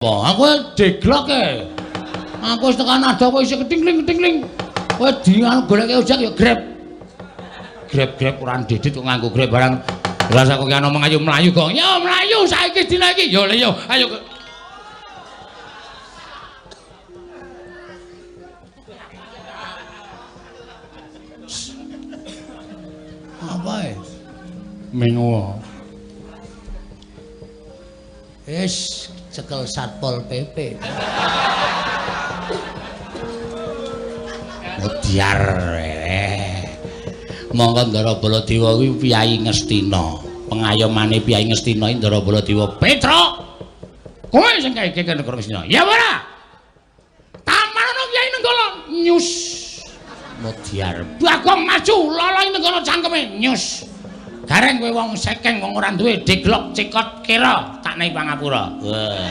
Aku deglok e. Aku wis tekan ada kowe isih ketingling-ketingling. Kowe di goleke ojek ya grab. Grab-grab ora ndedit kok nganggo grab barang. Lah aku ki ana mlayu mlayu kok. Ya mlayu saiki dina iki. Ya le yo ayo. Apa e? Mengo. Wis cekel Satpol PP. Mudyar. Monggo Ndara Baladewa kuwi Piyayi Ngastina. Pengayomane Piyayi Ngastina iki Ndara Baladewa. Petruk. Kowe sing kae iki negara Ngastina. Ya ora? Taman ana Kyai Nenggala nyus. Mudyar. Bagong maju loloi Nenggala cangkeme nyus. Gareng kowe wong sekeng wong ora duwe deglok cekot kira tak nei pangapura. Wah.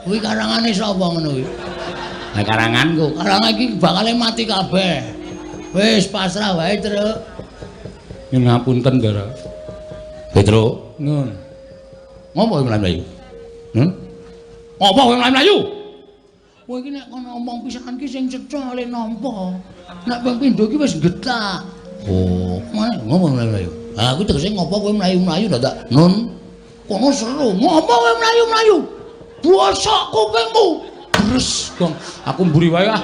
Kuwi karangane sapa ngono kuwi? Lah karanganku, karangan iki bakale mati kabeh. Wis pasrah wae, Truk. Nyuwun ngapunten, Ndara. Petruk, Nun. Ngopo kowe mlayu-mlayu? Ngopo kowe mlayu-mlayu? Kowe iki nek kono omong pisan ki sing cetha le nampa. Nek ping pindho iki wis getak. Oh, mane ngopo mlayu-mlayu? Ha aku tegese ngopo kowe mlayu-mlayu dadak nun. Kono seru. Ngopo kowe mlayu-mlayu? Bosok kupingmu. Bres, Gong. Aku mburi wae ah.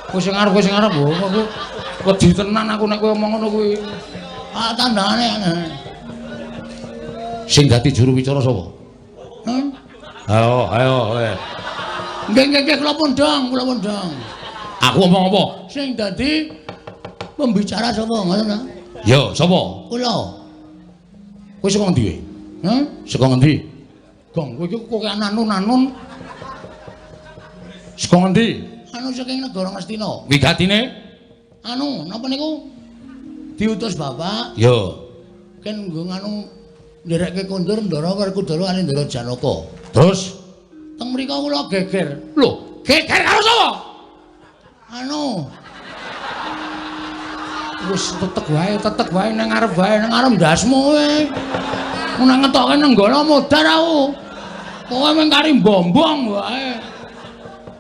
Kowe sing arep, kowe sing arep. Aku wedi tenan aku nek kowe omong ngono kuwi. Ah tandane. Sing dadi juru wicara sapa? Hmm? Ayo, ayo, kowe. Nggih, nggih, nggih, kula pundhang, kula pundhang. Aku omong apa? Sing dadi pembicara sapa ngoten ta? Ya, sapa? Kula. Kowe saka ngendi kowe? Hah? Saka ngendi? Gong, kowe iki kok ananun-anun. Saka ngendi? Anu saking negara Ngastina. Wigatine? Anu, napa niku? Diutus bapak. Ya. Ken nggo nganu nderekke kondur Ndara Werkudara kali Ndara Janaka. Terus teng mriku kula geger. Lho, geger karo sapa? Anu. Wis tetek wae nang ngarep wae, nang ngarep ndasmu kowe. Nek ngetoke Nenggala modar aku. Kowe mung kari mbombong wae.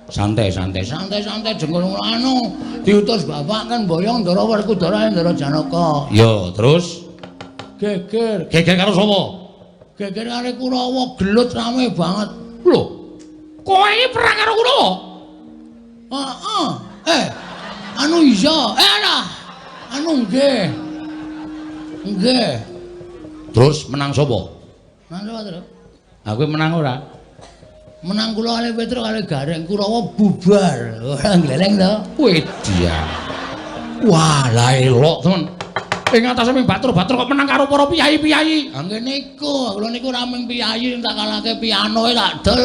Santai, santai, santai-santai jengkol anu diutus bapak kan boyong Ndara Werkudara Ndara Janaka. Ya, terus geger. Geger karo sapa? Geger karo Kurawa, gelut rame banget. Lho, kowe iki perang karo Kurawa? Heeh. Anu iya. Alah. Anu nggih. Nggih. Terus menang sapa? Menang sapa, Truk? Aku menang ora? Menang kula kali Petruk kali Gareng, Kurawa bubar. Ora gleleng to. Wedia. Wah, lah elok temen. Ing atase ming batur-batur kok menang karo para piyayi-piyayi. Ha nggih niku, kula niku ora ming piyayi tak kalahke pianoe tak dol.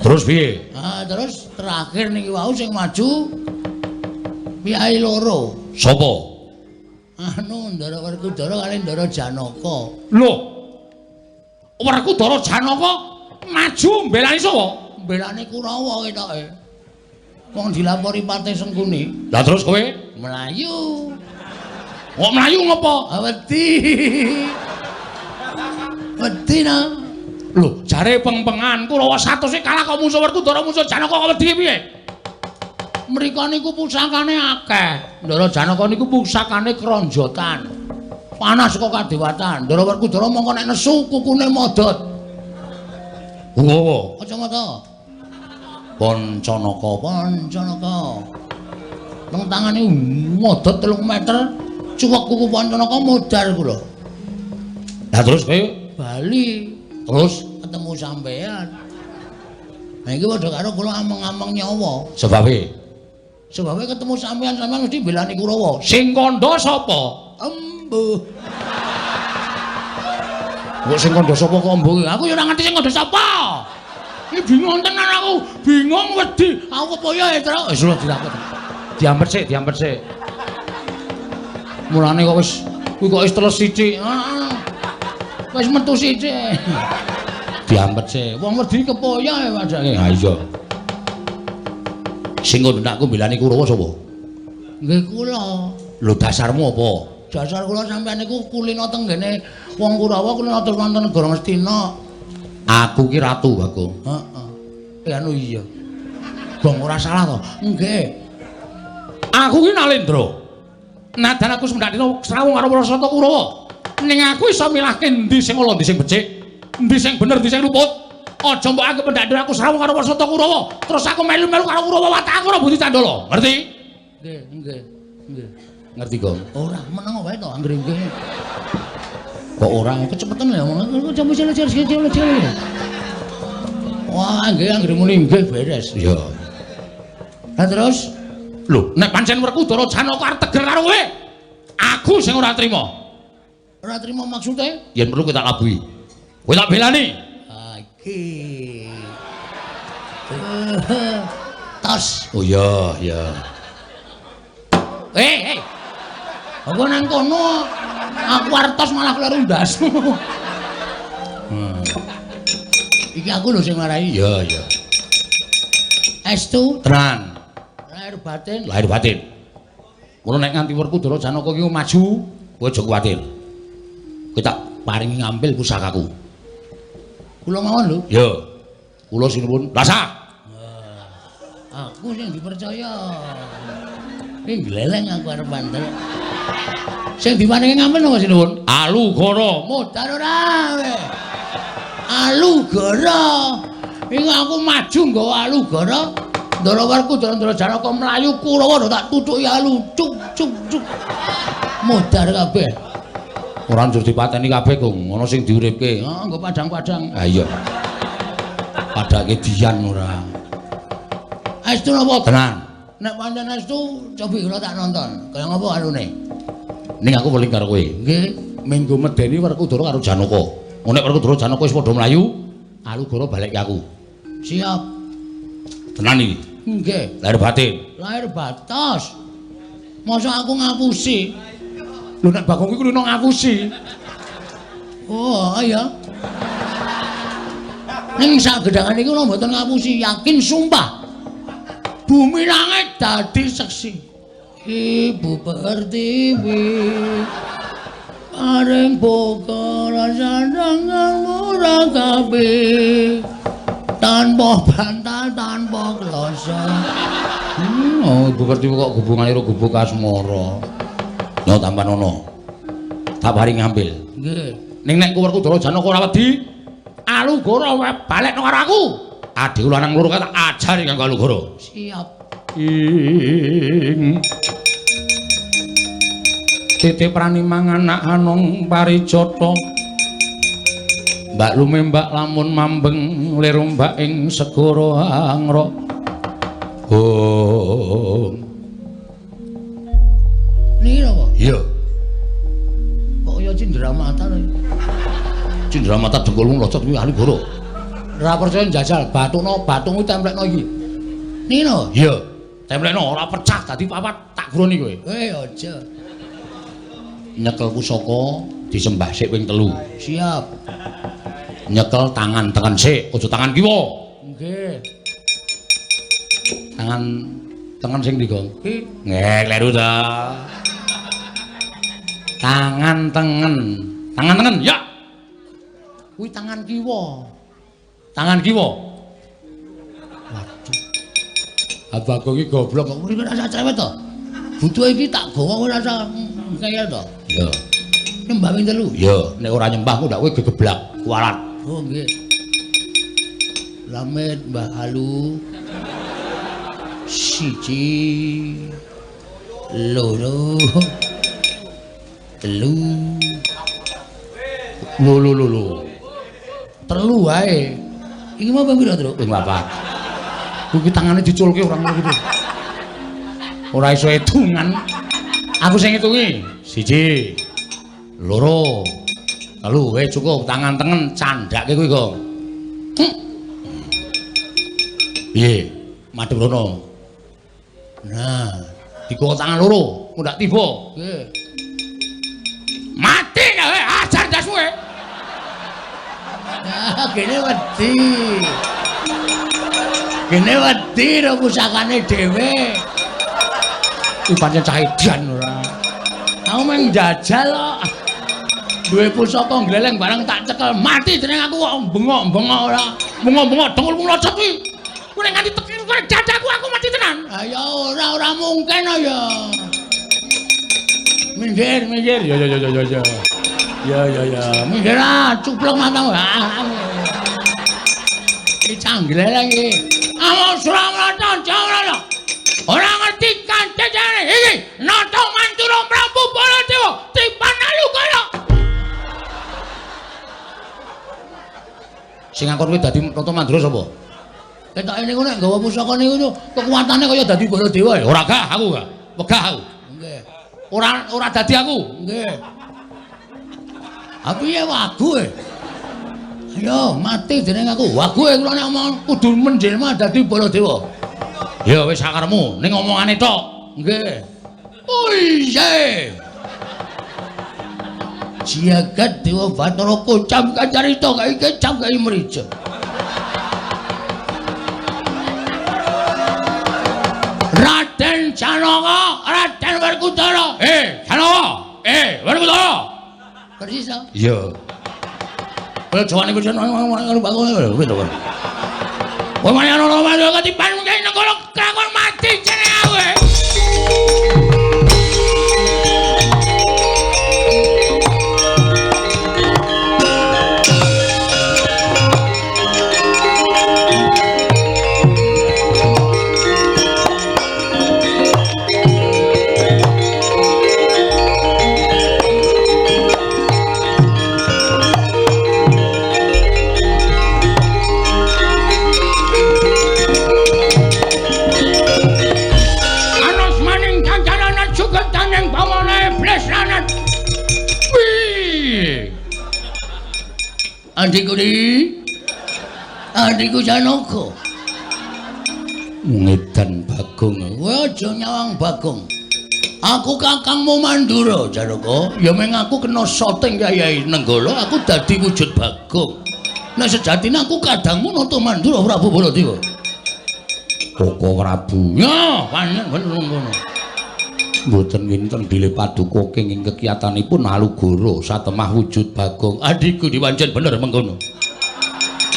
Terus piye? Ah, terus terakhir niki wau sing maju piyayi loro. Sapa? Anu Ndara Werkudara kali Ndara Janaka. Lho. Werkudara Janaka maju mbelani sapa? Mbelani Kurawa ketoke. Wong dilapori Patih Sengkuni. Lah terus kowe mlayu. Kok mlayu ngopo? Wedi. Wedi na. Lho, jare peng-pengan Kurawa 100 kalah kok musuh Werkudara musuh Janaka kok wedi piye? Mriko niku pusakane akeh. Ndara Janaka niku pusakane kronjotan. Panas kok kadewatan. Ndara Werkudara mongko nek nesu kukune modot. Ngopo? Kacamata. Pancanaka, Pancanaka. Teng tangane modot 3 meter, cuwek kuku Pancanaka modar kula. Lah terus kowe bali. Terus ketemu sampean. Nah iki padha karo kula ameng-ameng nyawa. Sebabe? Sebabe ketemu sampean, sampean mesti belani Kurawa. Sing kandha sapa? Embuh. Kok sing kandha sapa kok embuh? Aku ya ora ngerti sing kandha sapa. Iki bingung tenan aku, bingung wedi. Aku kepoyo ya, Truk. Wis lho dilakoni. Diampet sik, diampet sik. Mulane kok wis kuwi kok wis teles sithik. Heeh. Wis metu sithik. Diampet sik. Wong wedi kepoyo ya padake. Ha iya. Sing kandha aku mbelani Kurawa sapa? Nggih kula. Lho dasarmu apa? Dasar kula sampean niku kulino teng ngene wong Kurawa kulino terus wonten negara Ngastina. Aku ki ratu, Bagong. Heeh. Anu iya. Gong ora salah to? Nggih. Aku ki Nalendra. Nadan aku semendak dina srawung karo para Sata Kurawa. Ning aku iso milahke endi sing ala, endi sing becik, endi sing bener, endi sing luput. Aja mbok anggep mendak dina aku srawung karo para Sata Kurawa, terus aku melu-melu karo Kurawa watak aku ora budi candala. Ngerti? Nggih, nggih. Nggih. Ngerti, Gong? Ora, meneng wae to anggere nggih. Kok ora kecepetan ya omong. Wah, nggih anggere muni nggih beres. Iya. Lah terus lho, nek pancen Werkudara Janaka arep teger karo kowe, aku sing ora trima. Ora trima maksude? Yen perlu kowe tak labuhi. Kowe tak belani. Ha iki. Tos. Oh iya, iya. Eh, eh. Aku nang kono aku arep tos malah kleru ndasmu. Iki aku lho sing marai. Iya, iya. Estu tenan. Lahir batin, lahir batin. Ngono nek nganti Werkudara Janaka iki maju, kowe aja kuwatir. Kowe tak paringi ngambil pusakaku. Kula mawon lho. Iya. Kula sinuwun. Rasa. Aku sing dipercaya. Iki gleleng aku arep bandel. Sing diparingi ngambil napa sinuwun? Alugara. Modar ora kowe. Alugara. Iku aku maju nggawa Alugara. Ndara Werkudara Ndara Janaka mlayu Kurawa tak tutuki alu cuk cuk cuk. Modar kabeh. Ora njur dipateni kabeh, Gong. Ana sing diuripke. Heeh, nggo padang-padang. Ha iya. Padake dian ora. Estu napa? Tenan. Nek pancen estu cobi kula tak nonton. Kaya ngapa anune? Ning aku weling karo kowe. Nggih, minggu medeni Werkudara karo Janaka. Nek Werkudara Janaka wis padha mlayu, Alugara balik ke aku. Siap. Tenan iki. Nggih. Lahir batin. Lahir batos. Masa aku ngapusi? Lho nek Bagong kuwi kulino ngapusi. Oh, iya. Ning sak gedhangan iki kula mboten ngapusi, yakin sumpah. Bumi langit dadi seksi. Ibu Pertiwi paring boga rasangan murah kabeh. Tanpa bantal, tanpa kloso. Oh, Ibu Pertiwi kok hubungane karo gubuk asmara. Yo tampan ono. Tak paring ngambil. Nggih. Ning nek Werkudara Janaka ora wedi, Alugara balekno karo aku. Adhiku lanang loro tak ajari kanggo Alugara. Siap. Ing titip prani mangan anak anong parijata. Mbak lumembak lamun mambeng lir ombak ing segara angrok. Oh. Niki napa? Iya. Kok kaya cindramata lho. Cindramata dengkulmu locot kuwi Alugara. Ora percaya njajal bathukno, bathukmu templekno iki. Niki napa? Iya. Templekno ora pecah dadi papat tak groni kowe. Eh aja. Nyekel pusaka disembah sik ping 3. Siap. Nyekel tangan tengen sik, aja tangan kiwa. Nggih. Tangan tengen sing ndi, Gong? Ki. Nggih, kleru ta. Tangan tengen. Tangan tengen, ya. Kuwi tangan kiwa. Tangan kiwa. Waduh. Abah iki goblok kok ora rasa cerewet to. Butuhe iki tak gawa ora rasa ngeyel to. Iya. Nyembah ping 3. Iya, nek ora nyembah ku ndak kowe gegeblak kualat. Oh nggih. Lamet Mbah Alu. 1 2 3. Lho lho lho lho. 3 wae. Iki mau ping pira, Truk? Ping 4. Kuwi tangane diculke ora ngono kuwi. Ora iso hitungan. Aku sing ngitungi. 1 2 3. Wis cukup tangan tengen candhake kuwi, Gong. Piye? Madhep rono. Nah, digawa tangan loro, mundak tiba. Nggih. Mati kowe, ajar ndasmu kowe. Ah, gene wedi. Gene wedi ro pusakane dhewe. Iki pancen cah edan ora. Aku mung njajal kok. Duwe pusaka gleleng barang tak cekel mati jeneng aku kok bengok-bengok ora. Bengok-bengok dengkul mlocot kuwi. Kuwi nek nganti tekan kowe dadaku aku mati tenan. Ha ya ora ora mungkin ya. Minggir, minggir. Ya ya ya ya ya. Ya ya ya. Minggir ah, cuplok matamu. Iki cah gleleng iki. Amo Suramrata Jawara. Ora ngerti kancane iki. Nata Mandura Prabu Baladewa tipan Alukara. Sing ngakon kuwi dadi Nata Mandura sapa? Ketoke niku nek nggawa pusaka niku kekuatane kaya dadi Baladewa ya. Ora gah aku gah. Wegah aku. Nggih. Ora ora dadi aku. Nggih. Aku ya wagu e. Ayo mati jeneng aku. Wagu e kula nek omong kudu menjelma dadi Baladewa. Ya wis sakaremu ning omongane tok. Nggih. Oh iya. Jagat Dewa Bathara kocam kacarita kae kecam kae mrija. Raden Janaka, Raden Werkudara. Janaka. Werkudara. Persis to? Iya. Kaya jawane kuwi karo bakul kuwi to. Kowe malah ana ana ketipan mungkin negara krakon mati jenenge aku. Adikku di, adikku Janaka. Ngedan Bagong. Kowe aja nyawang Bagong. Aku kakangmu Mandura, Janaka. Ya meng aku kena soting Kyai Nenggala, aku dadi wujud Bagong. Nek sejatine aku kadangmu Nata Mandura Prabu Baladewa. Koko Prabu. Ya, pancen bener ngono. Mboten winten bilih paduka kenging kekiyatanipun Alugoro satemah wujud Bagong. Adikku dipancen bener mengkono.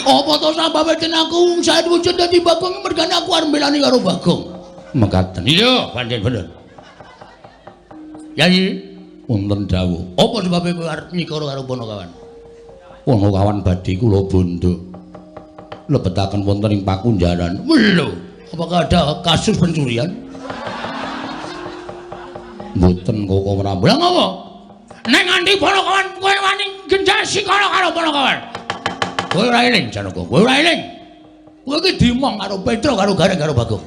Apa to sababe den aku saet wujud dadi Bagong mergane aku arep mbelani karo Bagong. Mekaten. Iya, pancen bener. Yai, wonten dawuh. Apa sebabe kowe arep nyikara karo Panakawan? Panakawan badhe kula bondo. Lebetaken wonten ing pakunjaran. Lho, apakah ada kasus pencurian? Mboten Koko Prabu. Lah ngopo? Nek nganti Panakawan kowe wani genjah sikara karo Panakawan. Kowe ora eling Janaka, kowe ora eling. Kowe iki dimong karo Petruk karo Gareng karo Bagong.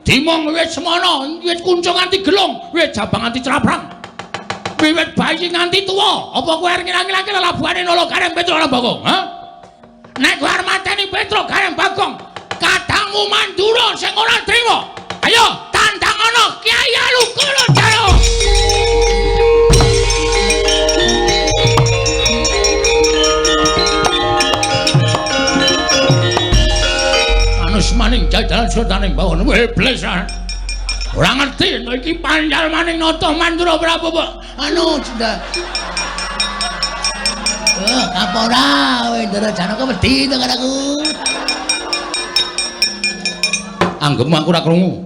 Dimong wis semono, wis kunca nganti gelung, wis jabang nganti craprang. Wiwit bayi nganti tuwa, apa kowe arep ngilang-ilangke lelabuhane Nala Gareng Petruk karo Bagong, ha? Nek kowe arep mateni Petruk Gareng Bagong, kadangmu Mandura sing ora trima. Ayo tandang ana Kyai Alukara Jaya. Anus maning jajaran sultaning bawon iblis. Ora ngerti nek iki panjal maning Nata Mandura Prabu. Anu cinta. Kapora kowe Ndara Janaka wedi to karo aku. Anggepmu aku ora krungu.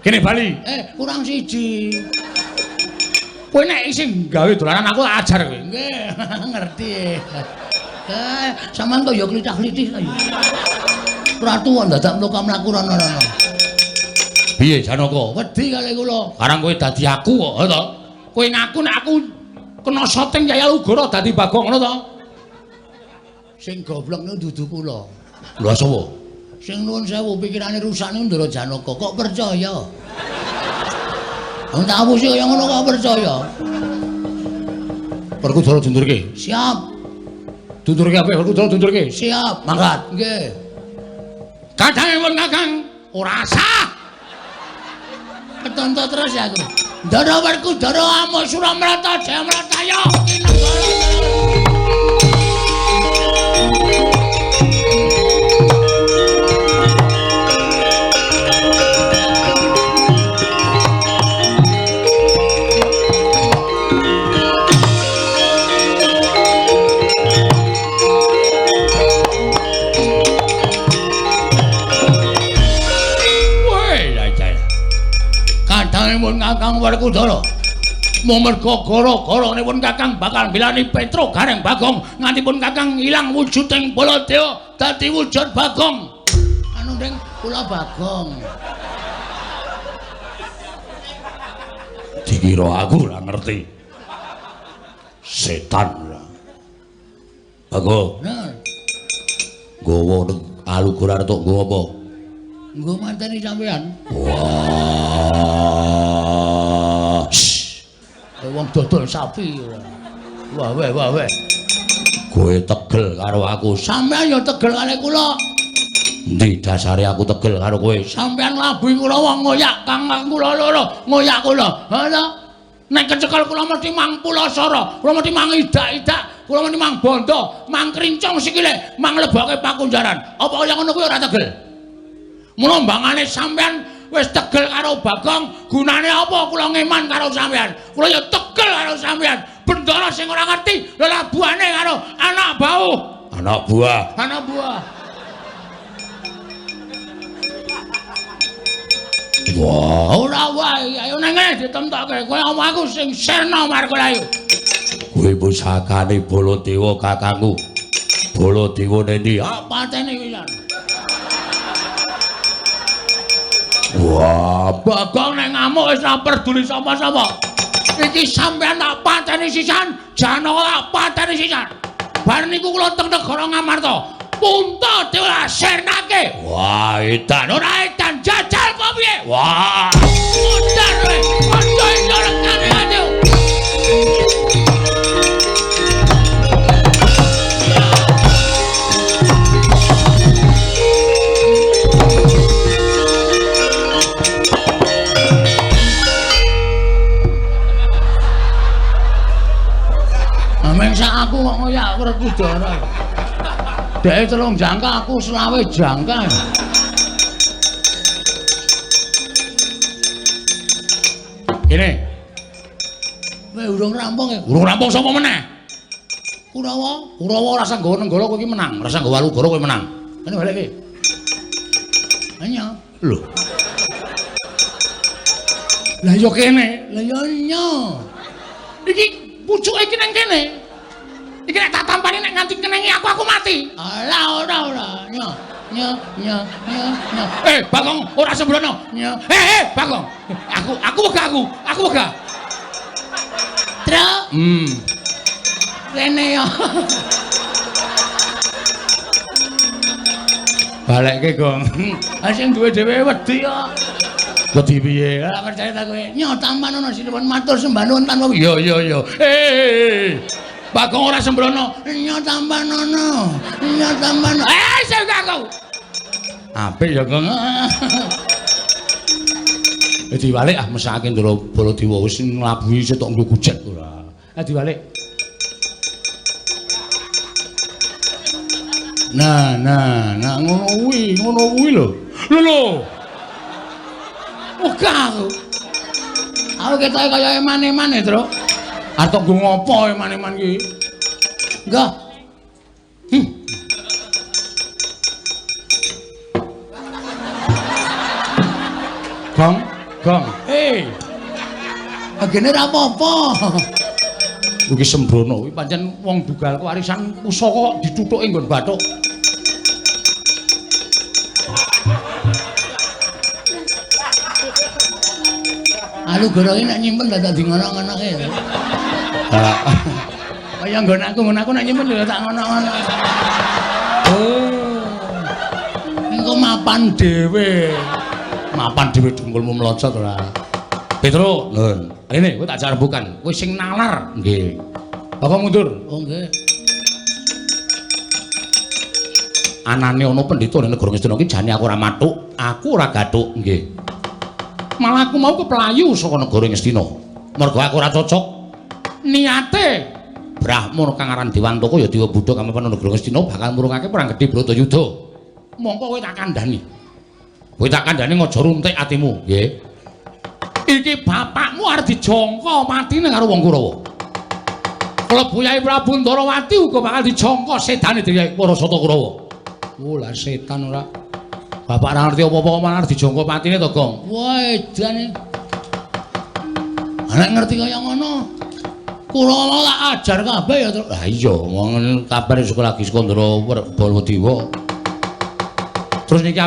Kene bali. Kurang siji. Kowe nek isih gawe dolanan aku tak ajar kowe. Nggih, ngerti. Sampeyan kok ya klithah-klithih ta ya. Ratu kok dadak mlaku-mlaku rono-rono. Piye Janaka? Wedi kali kula. Karang kowe dadi aku kok, ha to? Kowe ngaku nek aku kena soting Kyai Alugoro dadi Bagong ngono to? Sing goblok niku dudu kula. Lha sapa? Sing nuwun sewu pikirane rusak niku Ndara Janaka kok percaya. Wong tak apusi kaya ngono kok percaya. Werkudara dundurke. Siap. Dundurke apik Werkudara dundurke. Siap, mangkat. Nggih. Kadange pun Kakang ora sah. Ketonto terus ya aku. Ndara Werkudara Amuk Suramrata Jayamrataya kinenggara. pun Kakang Werkudara. Mung merga gara-garanipun Kakang bakal mbelani Petruk Gareng Bagong nganti pun Kakang ilang wujuding Baladewa dadi wujud Bagong. Anu ding kula Bagong. Dikira aku ora ngerti. Setan ora. Bagong. Nah. Nggawa alugur arep tok nggawa apa? Nggo manteni sampean. Wah. Wong dodol sapi ora. Wah weh wah weh. Kowe tegel karo aku. Sampean ya tegel karo kula. Endi dasare aku tegel karo kowe? Sampean nglabuhi kula wong ngoyak kang kula loro, ngoyak kula. Ha ta? Nek kecekel kula mesti mang pulasara, kula mesti mang idak-idak, kula mesti mang bondo, mang krincong sikile, mang leboke pakunjaran. Apa kaya ngono kuwi ora tegel? Mula mbangane sampean wis tegel karo Bagong, gunane apa kula ngeman karo sampean? Kula ya tegel karo sampean. Bendara sing ora ngerti lelabuhane karo anak bau. Anak buah. Anak buah. Wah, ora wae. Ayo nang ngene ditemtokke. Kowe omong aku sing sirna markulayu. Kowe pusakane Baladewa kakangku. Baladewa nendi? Ah, pateni pisan. Wah, Bagong nek ngamuk wis ora peduli sapa-sapa. Iki sampean tak pateni sisan, Janaka tak pateni sisan. Bar niku kula teng negara Ngamarta. Punta dewa sirnake. Wah, edan ora edan jajal apa piye? Wah, modar kowe. Aja iso rekane ayo. Ameng sak aku kok ngoyak Werkudara. Dheke 3 jangka aku 25 jangka. Kene. Kowe urung rampung ya? Urung rampung sapa meneh? Kurawa, Kurawa ora usah nggawa Nenggala kowe iki menang, ora usah nggawa Walugara kowe menang. Kene balik iki. Nya. Lho. Lah ya kene, lah ya nya. Iki pucuke iki nang kene. Iki nek tak tampani nek nganti kenengi aku mati. Alah ora ora. Nya nya nya nya nya. Eh Bagong ora sembrono. Nya. Eh Bagong. Aku wegah aku. Aku wegah. Truk. Rene yo. Balekke, Gong. Ha sing duwe dhewe wedi kok. Wedi piye? Ora percaya ta kowe. Nya tampan ana sinuwun matur sembah nuwun tanpa. Iya iya iya. Eh. Bagong ora sembrono. Nya tampan ana. Nya tampan. Eh, sing aku. Apik ya, Gong. Diwalik ah mesake Ndara Baladewa wis nglabuhi setok nggo gujet ora. Ah diwalik. Nah, nah, nah ngono kuwi lho. Lho lho. Wegah aku. Aku ketoke kaya eman-eman e, Truk. Arep nggo ngopo eman-eman iki? Enggak. Gong, gong. Eh. Agene ora apa-apa. Iki sembrono kuwi pancen wong dugalku warisan pusaka kok dithuthuke nggon bathuk. Alugara iki nek nyimpen dadak di ngono-ngonoke. Kaya nggon aku nek nyimpen ya tak ngono-ngono. Oh. Engko mapan dhewe. Mapan dhewe dengkulmu mlocot ora. Petro, lho. Rene kowe tak jak rembukan. Kowe sing nalar. Nggih. Bapak mundur. Oh nggih. Anane ana pendhita ning negara Ngastina iki jane aku ora mathuk, aku ora gathuk. Nggih. Malah aku mau keplayu saka negara Ngastina. Mergo aku ora cocok. Niate Brahmana kang aran Dewantaka ya Dewa Buddha kang mapan negara Ngastina bakal murungake perang gedhe Bratayuda. Mongko kowe tak kandhani. Kowe tak kandhani aja runtik atimu, nggih. Iki bapakmu arep dijangka matine karo wong Kurawa. Klebu Yai Prabu Ndarawati uga bakal dijangka sedane dening para Sata Kurawa. Oh, lah setan ora. Bapak ora ngerti apa-apa kok malah dijangka patine to, Gong. Wah, edane. Nek ngerti kaya ngono, kula tak ajar kabeh ya, Truk. Lah iya, wong kabar sekolah lagi saka Ndara Baladewa. Terus niki